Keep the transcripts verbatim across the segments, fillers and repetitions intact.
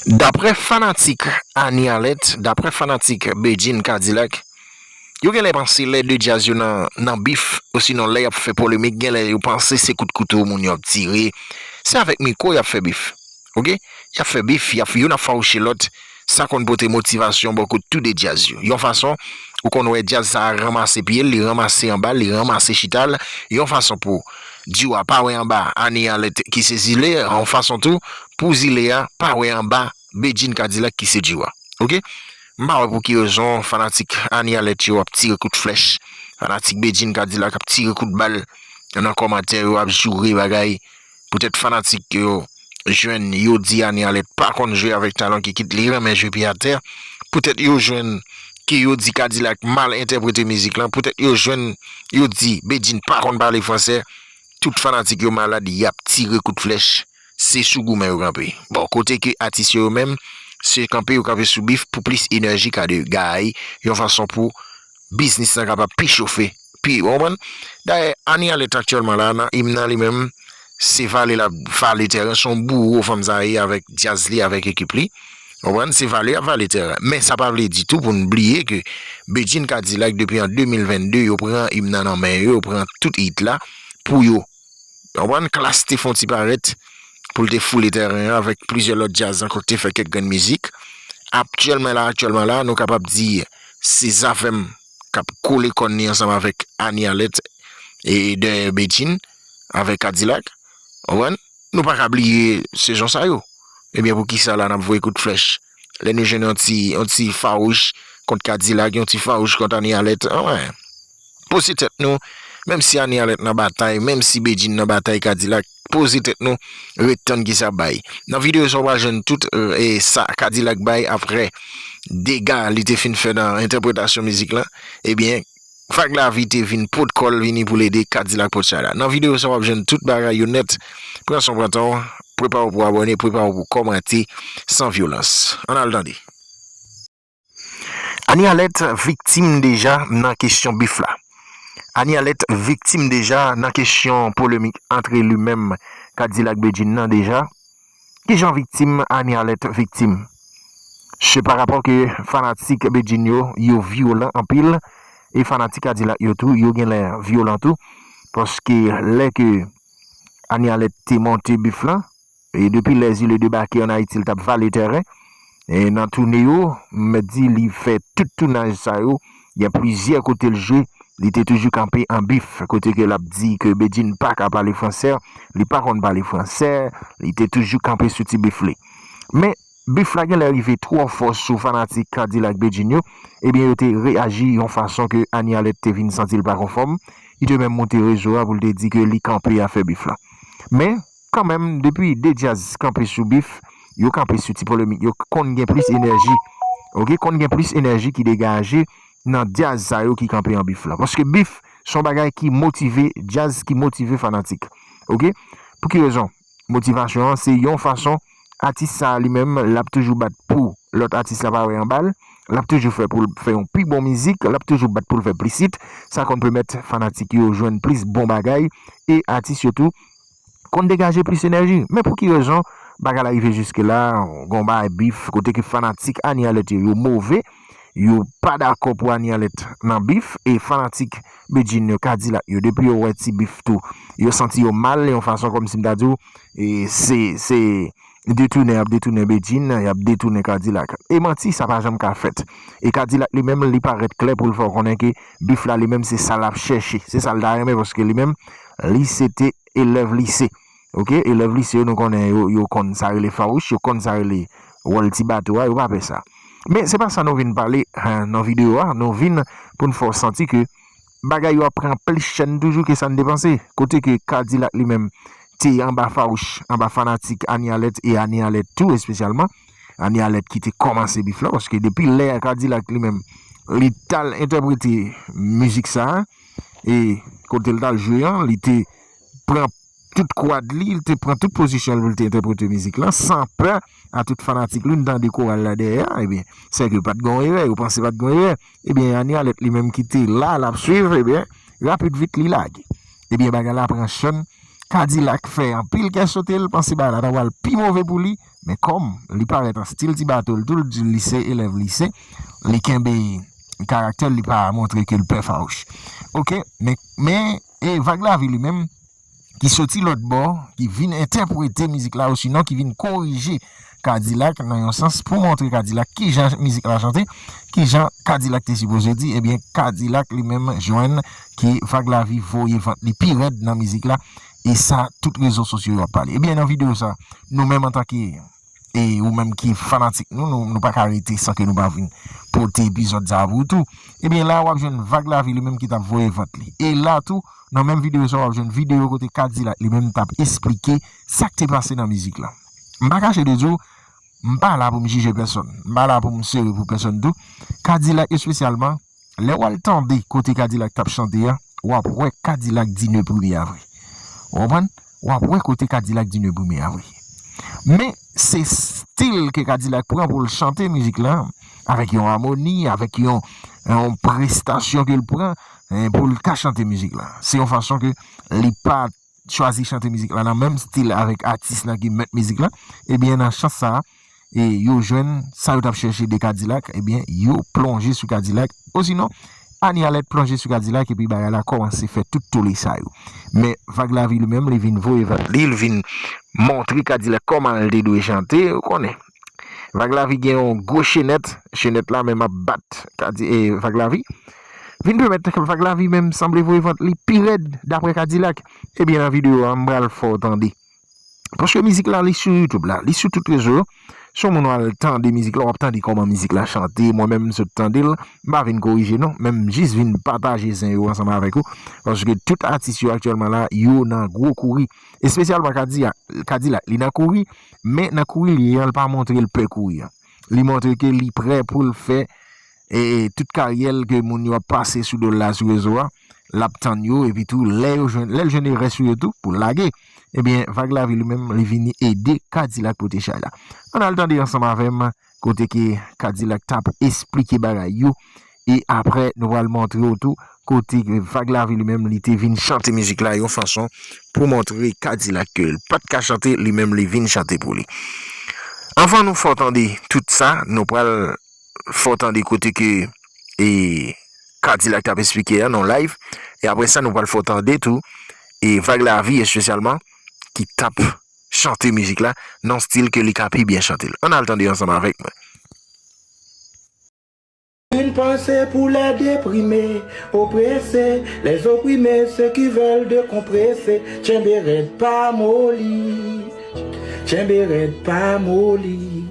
Daprè fanatik Annie Alerte, daprè fanatik Bedjine Cadillac, yo genlè panse lè de djaz yo nan, nan bif, osinon lè y ap fè polemik, genlè yo panse se kout kouto moun yo ap tire. Se avèk mikwo y ap fè bif. Oke? Y ap fè bif, y ap, youn ap fawouche lòt. Sa konn pote motivasyon bò kot tou de djaz yo. Yon fason, ou konn wè djaz sa a ranmase pye l, li ranmase anba l, li ranmase chita l. Yon fason pou duo a pa wè anba Annie Alerte ki se Zile, yon fason tou pou Zile a pa wè anba Bedjine Cadillac ki se duo a. Oke? M pa wè pou ki rezon fanatik Annie Alerte yo ap tire kout flèch, fanatik Bedjine Cadillac ap tire kout bal nan kòmantè yo, ap joure bagay. Poutèt fanatik yo jwenn yo di Annie Alerte pa konn jwe avèk talon kikit, li renmen jwe pye atè. Poutèt yo jwenn ke yo di Cadillac mal entèprete mizik lan, poutèt yo jwenn yo di Bedjine pa konn pale fransè, tout fanatik yo malad, y ap tire kout flèch, se sou goumen yo kanpe. Bon, kote ke atis yo, yo menm, se kanpe yo kanpe sou bif pou plis enèji ka de gay, yon fason pou biznis lan kapab pi chofe, pi, w konprann? Dayè, Annie Alerte aktyèlman la, nan im nan li menm, se vale l ap vale tèren, se yon bouwo fanm sa ye avèk djaz li, avèk ekip li. W konprann? Se vale y ap vale tèren. Men sa pa vle di tou pou n bliye ke Bedjine Cadillac, depi an de mil vennde, yo pran im nan nan men yo, yo pran tout hit la pou yo. W konprann? Klass te fè yon ti parèt pou l te foule tèren an avèk plizyè lòt djaz ankò ki te fè kèk grenn mizik. Aktyèlman la, aktyèlman la, nou kapab di se Zafèm k ap kole kòn li ansanm avèk Annie Alerte e dèyè Bedjine avèk Cadillac. W konprann? Nou pa ka bliye sezon sa yo. Ebyen, poukisa la n ap voye kout flèch? Lè nou jwenn yon ti, yon ti fawouch kont Cadillac, yon ti fawouch kont Annie Alerte, anwen. Poze tèt nou, menm si Annie Alerte nan batay, menm si Bedjine nan batay Cadillac, poze tèt nou, ret tann ki sa bay. Nan videyo sa w pral jwenn tout, e, sa Cadillac bay aprè dega li te fin fè nan entèpretasyon mizik lan. Ebyen, Vag Lavi te vin pot kò l vini pou l ede Cadillac pot chay la. Nan videyo sa w ap jwenn tout bagay yo nèt. Pran swen, pran tan w, prepare w pou abòne, prepare w pou kòmante san vyolans. Ann al tande. Annie Alerte viktim deja nan kesyon bif la. Annie Alerte viktim deja nan kesyon polemik antre li menm Cadillac Bedjine nan deja. Kijan viktim Annie Alerte viktim? Se pa rapò ke fanatik Bedjine yo, yo vyolan anpil, e fanatik Cadillac yo tou, yo genlè vyolan tou, paske lè ke Annie Alerte te monte bif lan, e depi lè Zile debake ann Ayiti, li t ap vale tèren, e nan toune yo, m mèt di li fè tout tounaj sa yo, gen plizyè kote l jwe, li te toujou kanpe an bif, kote ke l ap di ke Bedjine pa ka pale fransè, li pa konn pale fransè, li te toujou kanpe sou ti bif li. Men, bif la genlè rive twò fò sou fanatik Cadillac Bedjine yo, ebyen yo te reyaji yon fason ke Annie Alerte te vin santi l pa konfòm, li te menm moute rezo a pou l te di ke li kanpe afè bif la. Men, kanmenm, depi de djaz kanpe sou bif, yo kanpe sou ti polemik, yo konn gen plis enèji. Oke, konn gen plis enèji ki degaje nan djaz sa yo ki kanpe an bif la. Paske bif, se yon bagay ki motive, djaz ki motive fanatik. Oke? Pou ki rezon? Motivasyon an, se yon fason, atis sa a li menm, l ap toujou bat pou lòt atis la pa wè anba l, l ap toujou fè pou l fè yon pi bon mizik, l ap toujou bat pou l fè plis hit, sa konn pèmèt fanatik yo jwenn plis bon bagay, e atis yo tou konn degaje plis enèji. Men pou ki rezon bagay la rive jiske la, gon bagay bif, kote ke fanatik Annie Alerte yo, yo move, yo pa dakò pou Annie Alerte nan bif, e fanatik Bedjine yo, Cadillac yo, depi yo wè ti bif tou, yo santi yo mal, yon fason kòmsi m ta di w, e se, se detounen, y ap detounen Bedjine, y ap detounen Cadillac. E manti, sa pa janm ka fèt. E Cadillac li menm, li parèt klè pou l fè w konnen ke bif la li menm, se sa l ap chèche, se sa l ta renmen, paske li menm, li se te elèv lise. Oke, elèv lise yo, nou konnen yo, yo konn sa rele fawouch, yo konn sa rele wòl ti bato a, yo pa pè sa. Men se pa sa nou vin pale, eh, nan videyo a, nou vin pou n fè w santi ke bagay yo ap pran plis chèn toujou ke sa n te panse. Kote ke Cadillac li menm te anba fawouch, anba fanatik Annie Alerte e Annie Alerte tou espesyalman. Annie Alerte ki te kòmanse bif la, paske depi lè Cadillac li menm, li t al entèprete mizik sa a, e kote l t al jwe an, li te pran tout kwad li, li te pran tout pozisyon l pou l te entèprete mizik lan, san pè a tout fanatik li, n tande koral la dèyè a, ebyen, sèke pa t gen erè, yo panse pa t gen erè. Ebyen, Annie Alerte li menm ki te la, l ap swiv, ebyen, rapid vit li lage. Ebyen, bagay la pran chèn, Kadilak fè anpil kè sote, l panse bagay la ta pral pi move pou li, men kòm li parèt an stil ti bato l tou, l di li se elèv lise, li kenbe karaktè l, li pa montre ke l pè fawouch. Oke, men, men e Vag Lavi li menm, ki soti lòt bò, ki vin entèprete mizik la, osinon ki vin korije Kadilak nan yon sans pou montre Kadilak kijan mizik la chante, kijan Kadilak te sipoze di, ebyen Kadilak li menm jwenn ke Vag Lavi voye vant li pi rèd nan mizik la, e sa tout rezo sosyo yo ap pale. Ebyen nan videyo sa, nou menm antanke e ou menm ki fanatik nou, nou, nou pa ka rete san ke nou pa vin pote epizòd sa a pou ou tou. Ebyen la w ap jwenn Vag Lavi li menm ki t ap voye vant li. E la tou, nan menm videyo sa w ap jwenn videyo kote Kadilak li menm t ap esplike sa k te pase nan mizik la. M pa kache de di w, m pa la pou m jije pèsonn, m pa la pou m sere pou pèsonn tou. Kadilak espesyalman, lè w al tande kote Kadilak t ap chante a, w ap wè Kadilak di Ne Prime a vre. Ou konprann? W ap wè kote Kadilak di Ne Prime a vre. Men se stil ke Kadilak pran pou l chante mizik la, avèk yon amoni, avèk yon, yon prestasyon ke l pran, eh, pou l ka chante mizik la. Se yon fason ke li pa chwazi chante mizik la nan menm stil avèk atis la ki mèt mizik la, ebyen nan chans sa a, e yo jwenn sa yo t ap chèche de Kadilak, ebyen yo plonje sou Kadilak. Osinon, Ani Alèt plonje sou Kadilak epi bagay la kòmanse fè tout tole sa yo. Men Vag Lavi li menm, li vin voye vant li, li vin montre Kadilak kòman l te dwe chante, ou konnen. Vag Lavi gen yon gwo chenèt, chenèt la menm ap bat Kadi, e, Vag Lavi. Vin pèmèt Vag Lavi menm sanble voye vant li pi rèd, daprè Kadilak. Ebyen, nan videyo a, m pral fè w tande. Paske mizik la, li sou YouTube la, li sou tout rezo yo. Si yon moun w al tande mizik la, w ap tande kòman mizik la chante. Mwen menm, m sot tande l, m pa vin korije non, men m jis vin pataje zen yo ansanm avèk ou. Paske tout atis yo aktyèlman la, yo nan gwo kouri. Espesyalman Kadi-, Kadilak, li nan kouri, men nan kouri li ye an, li pa montre l pè kouri an. Li montre ke li prè pou l fè e tout karyè l ke moun yo ap pase sou do l la sou rezo a, l ap tann yo, epi tou lè yo jwenn, lè l jwenn erè sou yo tou, pou l lage. Ebyen, Vag Lavi li menm, li vini ede Kadilak pote chay la. Ann al tande ansanm avè m, kote ke Kadilak t ap esplike bagay yo, e aprè, nou pral montre w tou, kote ke Vag Lavi li menm, li te vin chante mizik la yon fason pou montre Kadilak ke l pa t ka chante, li menm li vin chante pou li. Anvan nou fè w tande tout sa, nou pral fè w tande kote ke, e, Kadilak t ap esplike a nan live. E apre sa, nou pral fè w tande tou, e, Vag Lavi espesyalman, ki t ap chante mizik la nan stil ke li ka pi byen chante l. Ann al tande ansanm avèk mwen. Une pensée pour les déprimés, oppressés, les opprimés, ceux qui veulent décompresser. Tchenberet pa moli, tchenberet pa moli.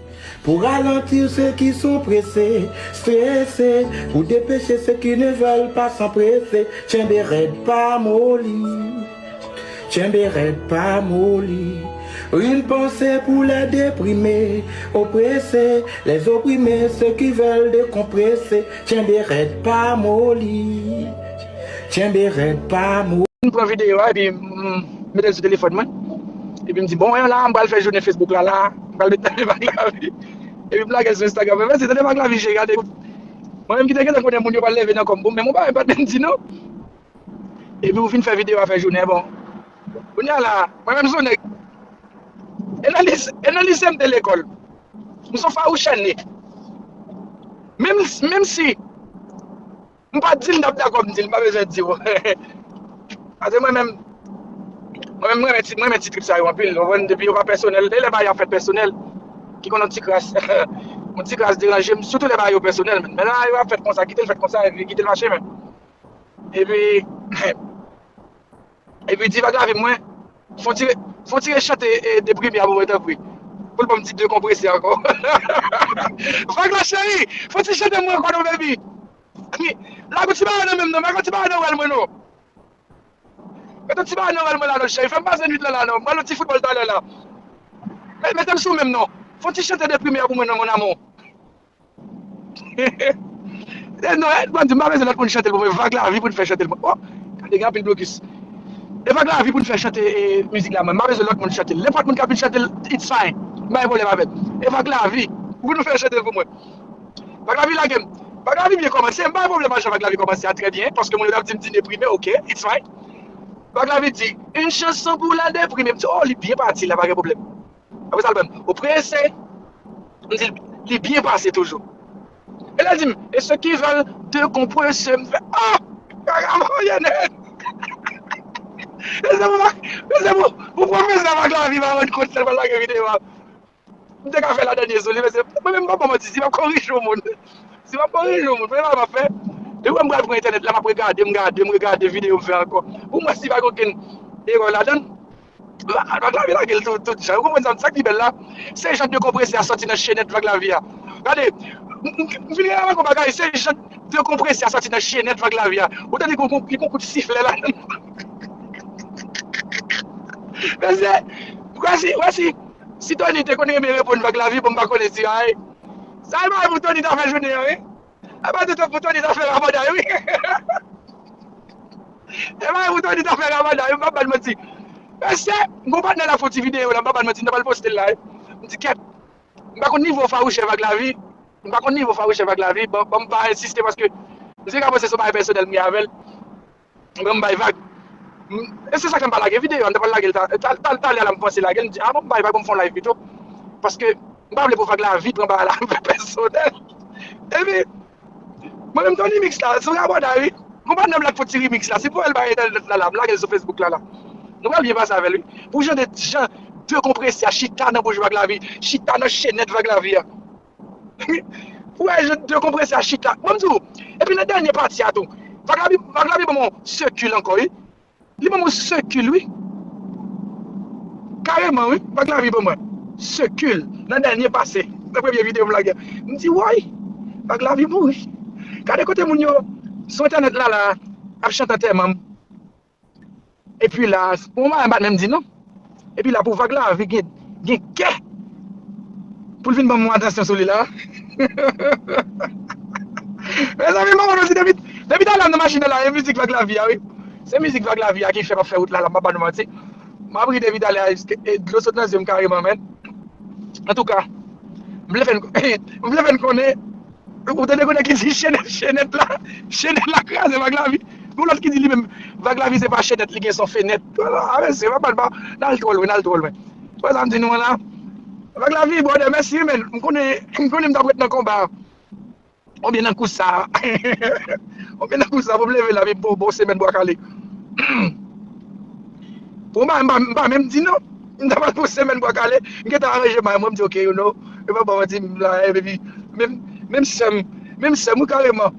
Pour ralentir ceux qui sont pressés, stressés, pour dépêcher ceux qui ne veulent pas s'empresser. Tchenberet pa moli. Tchenberet pa moli. Une pensée pour les déprimés, oppressés, les opprimés, ceux qui veulent décompresser. Tchenberet pa moli. Tchenberet pa moli. M pran videyo a epi m mete l sou telefòn mwen. Epi m di, bon, wè la, m pral fè jounen Facebook la, la. M pral met tande Vag Lavi. Epi m lage l sou Instagram. Mwen, mèsi, tande Vag Lavi, cheri, gade. Mwen menm ki te gentan konnen moun yo pral leve nan kò m pou m, men m pa menm pa t menm di non. Epi ou fin fè videyo a fè jounen bon. Kounye a la, mwen menm se yon nèg. E nan lise, e nan lise m te lekòl. M se yon fawouch ane. Menm, menm si m pa t di l, m t ap dakò m di l, m pa bezwen di w. Paske mwen menm, mwen menm, mwen renmen ti, mwen renmen ti trip sa yo anpil. Ou konprann, depi yo pa pèsonèl, e lè bagay yo ap fèt pèsonèl, ki konn yon ti kras, yon ti kras deranje m, sitou lè bagay yo pèsonèl. Men lè bagay yo ap fèt konsa, kite l fèt konsa, epi kite l mache, men. Epi, epi di Vag Lavi mwen, fon tire, fon tire chante e, deprime a pou mwen tanpri. Pou l ban m ti dekonprese ankò. Vag la cheri, fon ti chante mwen ankò non, baby. Lage yon ti bagay nan men m non, lage yon ti bagay nan wèl mwen non. Mete yon ti bagay nan wèl mwen la non, cheri, fè m pase nwit lan la non. M pral yon ti foutbòl talè la. Mete m sou men m non. Fon ti chante deprime a pou mwen non, mon amour. E non, e, bon, di, m pa bezwen lòt moun chante l pou mwen. Vag Lavi pou n fè chante l. Oh, gade, gen anpil blokis. E Vag Lavi pou n fè chante e, mizik la, mwen. M pa bezwen lòt moun chante l. Nenpòt moun k ap vin chante l, it's fine. M pa gen pwoblèm avè l. E Vag Lavi pou nou fè chante l pou mwen. Vag Lavi lage m. Vag Lavi byen kòmanse. M pa gen pwoblèm ak jan Vag Lavi kòmanse a, trè byen. Paske moun yo t ap di m di deprime, oke, it's fine. Vaglavi di, une chanson pour la déprime. M di, oh, li byen pati la, pa gen pwoblèm. Apre sa, l ban m, ou prese? M di, li byen pase toujou. E lè l di m, et ceux qui veulent décompresser, m fè, ah! Kaka mwen nèt! E se pou, e se pou, pou pwofesè Vaglavi pa rann kont lè l pral lage videyo a. M te ka fè ladènye sou li, men se, mwen menm m pa bon manti, si m ap korije yon moun. Si m ap korije yon moun, premye bagay m ap fè, depi m pral pran entènèt la, m ap regade, m gade, m regade videyo m fè ankò. Pou m wè si pa gen okenn erè ladan l. Vaglavi lage l tout, tout jan. Ou konprann sa, sa ki pi bèl la? Se jan dekonprese a sòti nan chenèt Vaglavi a. Gade, m, m, m fin remake yon bagay, se jan dekonprese a sòti nan chenèt Vaglavi a. Ou tande li gon, gon, li gon kout siflè la. Mesye, wè si, wè si, si Tony te konn renmen reponn Vaglavi, bon, m pa konnen si, ay. Sa e bagay pou Tony ta fè jounen an, wi. E pa tout pou Tony ta fè rabanday, wi. E pa pou Tony ta fè rabanday, wi, m pa ba n manti. Mesye, m gon patnè la fè yon ti videyo la, m pa ba n manti, m ta pral poste l la, wi. M di, kèt, m pa konn nivo fawouchè Vaglavi. M pa konn nivo fawouchè Vaglavi. Ban, ban m pa ensiste paske m se ka panse se yon bagay pèsonèl m gen avè l. Ban m bay vag. M, e se sa k fè m pa lage videyo a, m ta pral lage l ta, ta, ta, talè a la m panse lage l, m di, a bon, m bay vag, ban m fè yon live pito. Paske m pa vle pou Vaglavi pran bagay la pèsonèl. Epi, mwen menm Tony Mix la, se yon rabanday, wi. Gon patnè m la k fè ti remix la, si pou wè l bay entènèt la, la, m lage l sou Facebook la, la. Nou pral byen pase avè l, wi. Pou jan de, jan dekonprese a chita nan bouch Vaglavi, chita nan chenèt Vaglavi a. Pou wè jan dekonprese a chita. Ban m di w, epi nan dènye pati a tou, Vaglavi, Vaglavi ban m yon sekil ankò, wi. Li ban m yon sekil, wi. Kareman, wi. Vaglavi ban mwen sekil nan dènye pase, nan premye videyo m lage. M di, woy, Vaglavi mouri. Gade kote moun yo sou entènèt la, la, ap chante antèman m. Epi la, pou mwen, m pa t menm di non. Epi la, pou Vaglavi gen, gen kè pou l vin ban m yon atansyon sou li la. Mezanmi, m pa konn si depi, depi talè m nan machin nan la, e mizik Vaglavi a, wi. Se mizik Vaglavi a ki fè m ap fè wout la, la, m pa ba nou manti. M ap ri depi talè a, e dlo sot nan zye m kareman, men. Antouka, m vle fè n, m vle fè n konnen, ou tande konnen ki di chenèt, chenèt la, chenèt la kraze Vaglavi. Gon lòt ki di li menm, Vaglavi se pa chenèt, li gen son fenèt. A mesye, pa, pa, pa, n al twò lwen, n al twò lwen. Wè sa m di nou an la? Vaglavi, brother, mèsi, wi, men. M konnen, m konnen m t ap ret nan konba. Oubyen nan kous sa. Oubyen nan kous sa, pou m leve la, epi pou, pou semèn bwa kale. Pou m pa, m pa, m pa menm di non. M ta pral pou semèn bwa kale. M gentan aranje may mwen, m di, ok, you know. E pa bon, m di, m la, epi, menm, menm sè m, menm sè m, wi, kareman.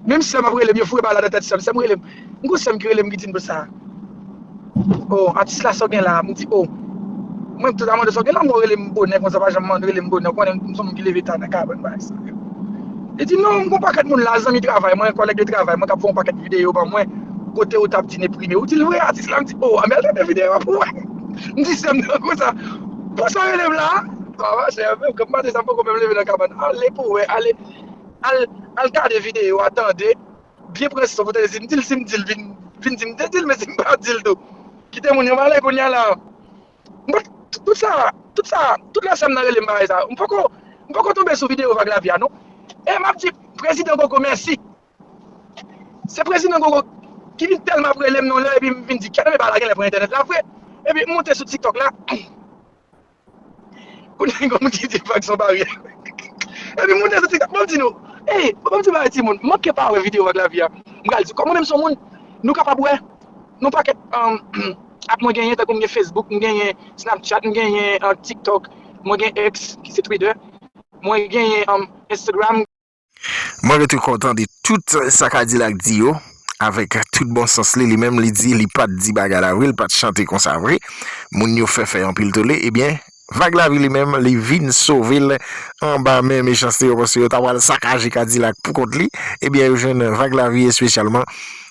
Menm sè m ap rele m, yo foure bagay la nan tèt sè m. Sè m rele m. M gon sè m ki rele m, ki di m sa. Oh, atis la, sa w gen la? M di, oh. Mwen, m tout a mande sa w gen la, m wè w rele m bonè konsa, pa janm mande rele m bonè. Ou konnen m se yon moun ki leve ta nan kabann, bagay sa yo. Li di, non, m gon pakèt moun la, zanmi travay mwen, kòlèg de travay mwen, k ap fè yon pakèt videyo ban mwen, kote ou t ap di deprime. Ou di l vre, atis la? M di, oh, anben al tande videyo a pou w wè. M di, sè m nan konsa. Pou sa w rele m la? Ah, machè, menm granm maten sa, m poko menm leve nan kabann. Ale pou w wè, ale, al, al gade videyo a, tande. Byen pran son pou tande si m di l, si m di l, vin, vin di m te di l, men si m pa di l tou. Kite moun yo pale kounye a la. M pa, tout sa, tout sa, tout lè sè m nan rele m bagay sa. M poko, m poko tonbe sou videyo Vaglavi a, non. E m ap di Prezidan Gogo mèsi. Se Prezidan Gogo ki vin tèlman ap rele m nan lè, epi m vin di, kèt, men bagay la genlè pran entènèt la vre. Epi m monte sou TikTok la. Kounye a, gen moun ki di vag se yon baryè. Epi moun nan soti, ban m di nou, ey, ban m di bagay timoun, manke pa wè videyo Vaglavi a. M pral di, kòm mwen menm se yon moun, nou kapab wè, nou pakèt, um, app mwen genyen, tankou m gen Facebook, m genyen Snapchat, m genyen, uh, TikTok, mwen gen X, ki se Twitter, mwen genyen, um, Instagram. Mwen rete kontan de tout sa Kadilak di yo, avèk tout bon sans li, li menm li di li pa t di bagay la vre, li pa t chante konsa vre. Moun yo fè fè anpil tole, ebyen, Vaglavi li menm, li vin sove l anba men mechanste yo, paske yo ta pral sakaje Kadilak pou kont li. Ebyen, yo jwenn Vaglavi espesyalman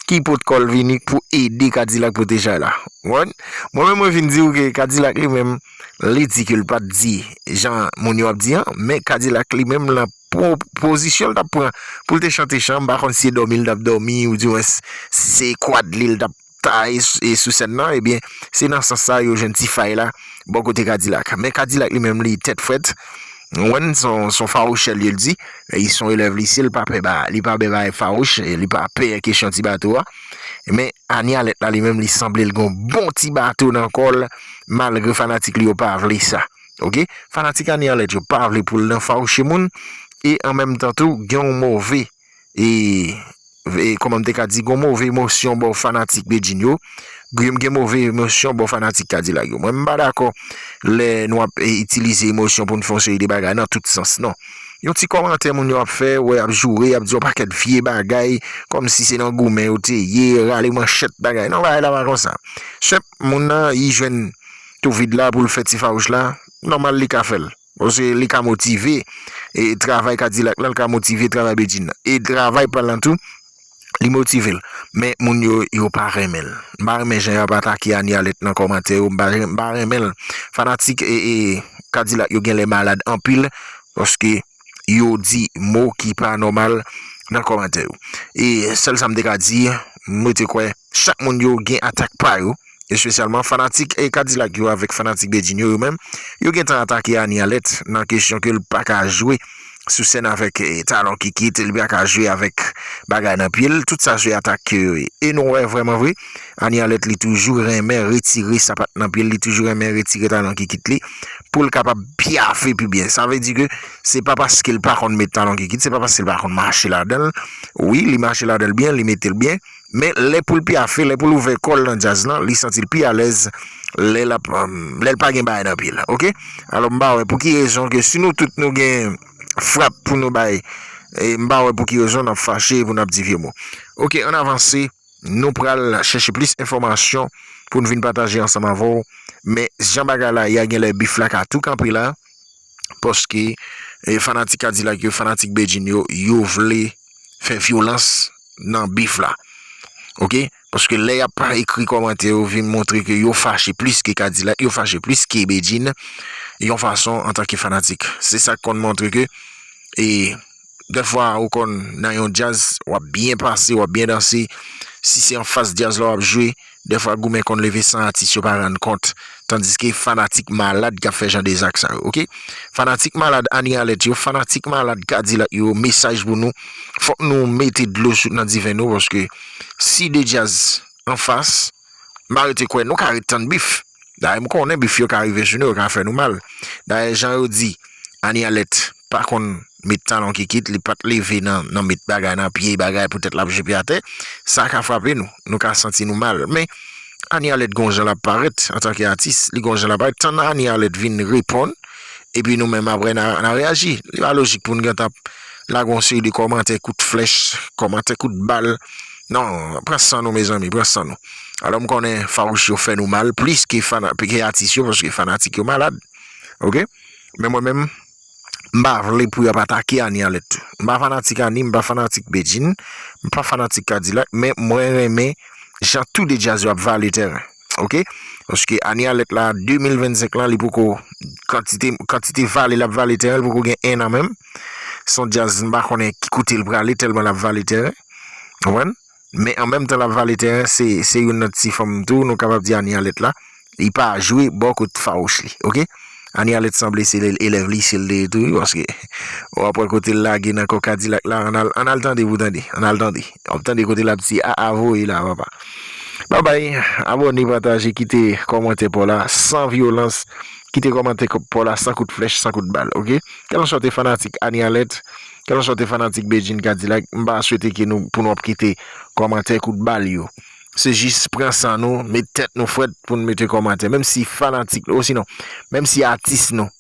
ki pot kò l vini pou ede Kadilak pwoteje la. Mwen, mwen menm, mwen vin di w ke Kadilak li menm, li di ke l pa t di jan moun yo ap di an, men Kadilak li menm, l ap pran pozisyon l t ap pran pou l te chante chan, m pa konn si se dòmi l t ap dòmi, oudimwens si se kwad li l t ap taye s-, e sou sèn nan, ebyen, se nan sans sa yo jwenn ti fay la bò kote Kadilak. Men Kadilak li menm, li tèt frèt, Ou konprann? Se yon, se yon fawouchè l ye, l di. Li se yon elèv lise, li pa pè ba, li pa pè bagay fawouch, li pa pè kesyon ti bato a. Men Anie Alerte la, li menm, li sanble l gen yon bon ti bato nan kò l, malgre fanatik li yo pa vle sa. Oke? Fanatik Anie Alerte yo pa vle pou l nan fawouche moun, e an menm tan tou, gen yon move, e, e kòman m te ka di, gen yon move emosyon bò fanatik Bedjine yo, gen, gen move emosyon bò fanatik Kadilak yo. Mwen, m pa dakò lè nou ap, e, itilize emosyon pou n fè yon seri de bagay nan tout sans, non. Yon ti kòmantè moun yo ap fè, wè, ap joure, ap di yon pakèt vye bagay, kòmsi se nan goumen yo te ye, rale manchèt bagay. Non, bagay la pa konsa. Senp, moun nan, li jwenn tou vid la pou l fè ti fawouch la, nòmal li ka fè l. Paske li ka motive, e travay Kadilak la, li ka motive travay Bedjine nan. E travay pa l lan tou, li motive l. Men moun yo, yo pa renmen l. M pa renmen jan y ap atake Anie Alerte nan kòmantè yo, m pa, m pa renmen l. Fanatik, e, e, Kadilak yo genlè malad anpil, paske yo di mo ki pa nòmal nan kòmantè yo. E sèl sa m te ka di, m rete kwè, chak moun yo gen atak pa yo, espesyalman fanatik, e, Kadilak yo avèk fanatik Bedjine yo, yo menm, yo gentan atake Anie Alerte nan kesyon ke l pa ka jwe sou sèn avèk, e, Talon Kikit, li pa ka jwe avèk bagay nan pye l, tout sa se atak ke yo ye. E nou wè vrèman vre, Anie Alerte li toujou renmen retire sapat nan pye l, li toujou renmen retire Talon Kikit li pou l kapab pyafe pi byen. Sa vle di ke se pa paske l pa konn met Talon Kikit, se pa paske l pa konn mache ladan l. Wi, li mache ladan l byen, li mete l byen, men lè pou l pyafe, lè pou l ouvè kò l nan djaz lan, li santi l pi alèz lè l ap, um, lè l pa gen bagay nan pye l, oke? Alò, m pa wè pou ki rezon ke si nou tout nou gen frap pou nou bay, e m pa wè pou ki rezon n ap fache pou n ap di vye mo. Oke, ann avanse, nou pral chèche plis enfòmasyon pou n vin pataje ansanm avè w. Men jan bagay la ye a, genlè bif la ka tou kanpe la, paske, e, fanatik Kadilak yo, fanatik Bedjine yo, yo vle fè vyolans nan bif la. Oke? Paske lè y ap ekri kòmantè yo, vin montre ke yo fache plis ke Kadilak, yo fache plis ke Bedjine, yon fason antanke fanatik. Se sa k konn montre ke, e, dèfwa ou konn nan yon djaz, w ap byen pase, w ap byen danse. Si se anfas djaz la w ap jwe, dèfwa goumen konn leve san atis yo pa rann kont. Tandiske fanatik malad k ap fè jan de zak sa yo, oke? Fanatik malad Anie Alerte yo, fanatik malad Kadilak yo, mesaj pou nou. Fòk nou mete dlo sou, nan diven nou, paske si de djaz anfas, m pa rete kwè nou ka ret tann bif. Dayè, m konnen bif yo ka rive sou nou, yo ka fè nou mal. Dayè, jan yo di, Anie Alerte pa konn met Talon Kikit, li pa t leve nan, nan met bagay nan pye, bagay poutèt l ap jwe pye atè, sa ka frape nou, nou ka santi nou mal. Men, Anie Alerte gon jan l ap parèt antanke atis, li gon jan l ap parèt, tann Anie Alerte vin reponn, epi nou menm apre n a, n a reyaji. Li pa lojik pou n gentan ap lage yon seri de kòmantè kout flèch, kòmantè kout bal. Non, pran san nou, mezanmi, pran san nou. Alò, m konnen fawouch yo fè nou mal plis ke fana-, ke atis yo, paske fanatik yo malad. Oke? Men mwen menm, m pa vle pou y ap atake Anie Alerte tou. M pa fanatik Anie, m pa fanatik Bedjine, m pa fanatik Kadilak, men mwen renmen jan tou de djaz yo ap vale tèren. Oke? Paske Anie Alerte la, de mil vennsenk lan, li poko, kantite, kantite vale l ap vale tèren, li poko gen en an menm. Se yon djaz, m pa konnen ki kote l prale, tèlman l ap vale tèren. Konprann? Men an menm tan l ap vale tèren, se, se youn nan ti fanm tou, nou kapab di Anie Alerte la, li pa jwe bò kot fawouch li, oke? Anie Alerte sanble se lè-, elèv lise l te ye tou, wi, paske w ap wè kote l lage nan kò Kadilak la, ann al, ann al tande pou tande, ann al tande. W ap tande kote l ap di, a, a, voye la, papa. Babay, abòne, pataje, kite kòmantè pa w la, san vyolans, kite kòmantè pa w la, san kout flèch, san kout bal, oke? Kèlkanswa w te fanatik Anie Alerte, kèlkanswa w te fanatik Bedjine Kadilak, m pa swete ke nou, pou nou ap kite kòmantè kout bal yo. Se jis pran san nou, met tèt nou frèt pou n mete kòmantè. Menm si fanatik, osinon, menm si atis nou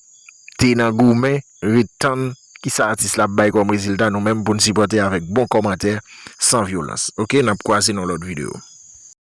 te nan goumen, ret tann kisa atis la ap bay kòm rezilta, nou menm pou n sipòte avèk bon kòmantè, san vyolans. Oke, n ap kwaze nan lòt videyo.